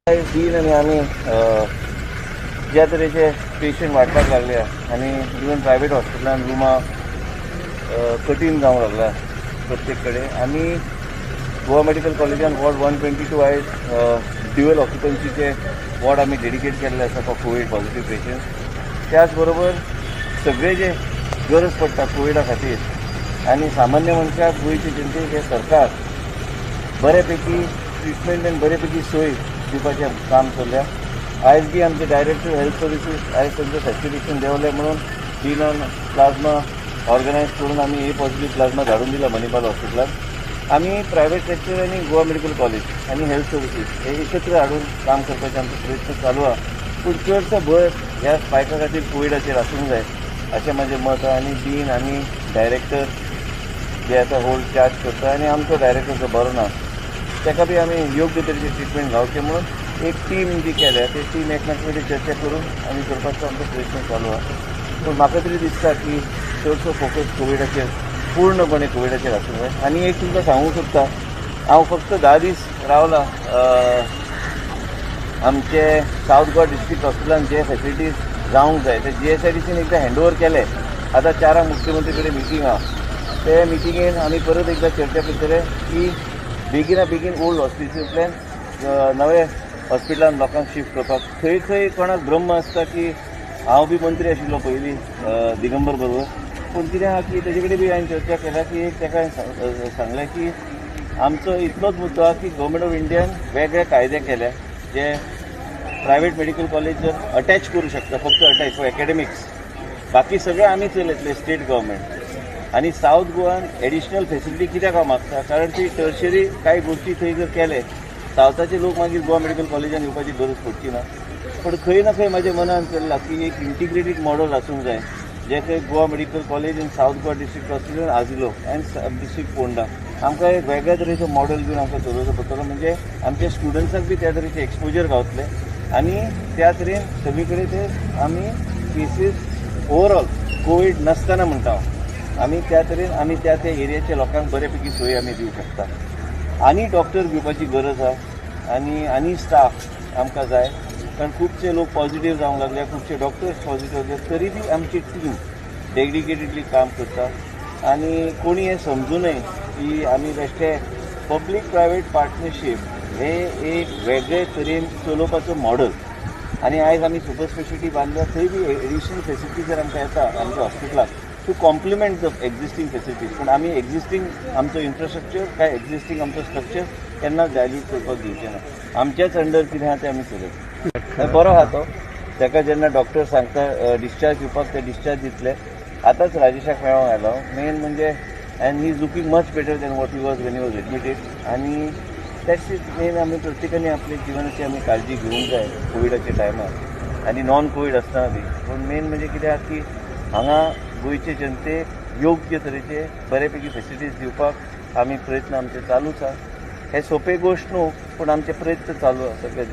Dean आनी आमी ज्या तरेचे पेशंट वाडपाक लागल्या आनी इवन प्रायवेट हॉस्पिटलान रुमां कठीण जावंक लागला प्रत्येक कडेन. आमी गोवा मेडिकल कॉलेजान वॉर्ड 122 आयज ड्युअल ऑक्युपन्सीचे वॉर्ड आमी डेडिकेट केल्ले आसा फॉर कोवीड पॉझिटीव पेशंट. त्याच बरोबर सगळे जे गरज पडटा कोविडा खातीर आनी सामान्य मनशाक, गोंयचे जनतेक हे सरकार बऱ्यापैकी ट्रिटमेंट आनी बऱ्यापैकी सोय दिवपाचें काम चल्ल्या. आयज बी आमचे डायरेक्टर हेल्थ सर्विसीस आयज तांचो सॅच्युरेशन देंवलें म्हणून डिनान प्लाझ्मा ऑर्गनायज करून आमी ए पॉझिटीव प्लाझ्मा धाडून दिला मणिपाल हॉस्पिटलान. आमी प्रायवेट सेक्टर आनी गोवा मेडिकल कॉलेज आनी हेल्थ सर्विसीस हे एकत्र हाडून काम करपाचे आमचो प्रयत्न चालू आहा, पूण चडसो भंय ह्या स्पायका खातीर कोविडाचेर आसूंक जाय अशें म्हाजें मत आहा. आनी डीन आनी डायरेक्टर जे आतां होल्ड चार्ज करता आनी आमचो डायरेक्टर जो बरो ना ताका बी आमी योग्य तरेची ट्रिटमेंट गावची म्हणून एक टीम जी केल्या, ते टीम एकमेकां कडेन चर्चा करून आमी करपाचो आमचो प्रयत्न चालू आहा. पूण म्हाका तरी दिसता की चडसो फोकस कोविडाचेर, पूर्णपणे कोविडाचेर आसूंक जाय. आनी एक तुमकां सांगूंक सोदता, हांव फक्त 10 दीस रावला. आमचे सावथ गोवा डिस्ट्रिक्ट हॉस्पिटलान जे फॅसिलिटीज जावंक जाय ते जीएसआयडीसीन एकदां हँड ओवर केले. आतां 4 मुख्यमंत्री कडेन मिटींग आहा. ते मिटिंगेन आमी परत एकदां चर्चा करतले की बेगिना बेगीन ओल्ड हॉस्पिटलांतल्यान नवे हॉस्पिटलान लोकांक शिफ्ट करपाक. खंय खंय कोणाक भ्रम आसता की हांव बी मंत्री आशिल्लो पयलीं दिगंबर बरोबर, पूण कितें आहा की तेजे कडेन बी हांवें चर्चा केल्या की एक ताका हांवें सांगलें की आमचो इतलोच मुद्दो आहा की गव्हर्मेंट ऑफ इंडियान वेगळे कायदे केले जे प्रायवेट मेडिकल कॉलेज जर अटॅच करूं शकता, फक्त अटॅच फॉर एकॅडमिक्स, बाकी सगळें आमी चलयतले स्टेट गव्हर्मेंट. आनी सावथ गोवान एडिशनल फेसिलिटी कित्याक हांव मागता, कारण ती टर्शरी कांय गोश्टी थंय जर केले सावथाचे लोक मागीर गोवा मेडिकल कॉलेजान येवपाची गरज पडची ना. पूण खंय ना खंय म्हाज्या मनान चल्लां की एक इंटिग्रेटेड मॉडल आसूंक जाय, जे खंय गोवा मेडिकल कॉलेज आनी south Goa district hospital Azilo and district Ponda आमकां एक वेगळ्या तरेचो मॉडल घेवन आमकां चलोवचो पडटलो. म्हणजे आमच्या स्टुडंट्साक बी त्या तरेचें एक्सपोजर गावतलें आनी त्या तरेन सगळी कडेन ते आमी केसीस ओवरऑल कोवीड नासतना म्हणटा हांव, आमी त्या तरेन आमी त्या त्या एरियाच्या लोकांक बरे पैकी सोय आमी दिवंक शकता. आनी डॉक्टर घेवपाची गरज आहा आनी आनी स्टाफ आमकां जाय, कारण खुबशे लोक पॉझिटीव जावंक लागले, खुबशे डॉक्टर्स पॉझिटीव जाले, तरी बी आमची टीम डेडिकेटेडली काम करता. आनी कोणी हें समजू नये की आमी बेश्टे पब्लीक प्रायवेट पार्टनरशीप हे एक वेगळे तरेन चलोवपाचो मॉडल. आनी आयज आमी सुपर स्पेशलिटी बांदल्या, थंय बी एडिशनल फेसिलिटी जर आमकां येता आमच्या हॉस्पिटलाक to complement the existing facilities, पूण आमी एक्झिस्टींग आमचो इन्फ्रास्ट्रक्चर काय एक्झिस्टींग आमचो स्ट्रक्चर केन्नाच डायल्यूट करपाक दिवचें ना. आमच्याच अंडर कितें आहा तें आमी चलयतले. बरो आहा तो, ताका जेन्ना डॉक्टर सांगता डिस्चार्ज दिवपाक ते डिस्चार्ज दितले. आतांच राजेशाक मेळोंक आयलो. मेन म्हणजे and he is looking much better than what he was when he was admitted. आनी that's it. Main आमी प्रत्येकाने आपल्या जिवनाची आमी काळजी घेवंक जाय कोविडाच्या टायमार आनी नॉन कोवीड आसतना बी. पूण मेन म्हणजे कितें आहा की हांगा गोंयचे जनतेक योग्य तरेचे बरे पैकी फेसिलिटीज दिवपाक आमी प्रयत्न आमचे चालूच आहा. हे सोपे गोश्ट न्हू, पूण आमचे प्रयत्न चालू आहा सगळे.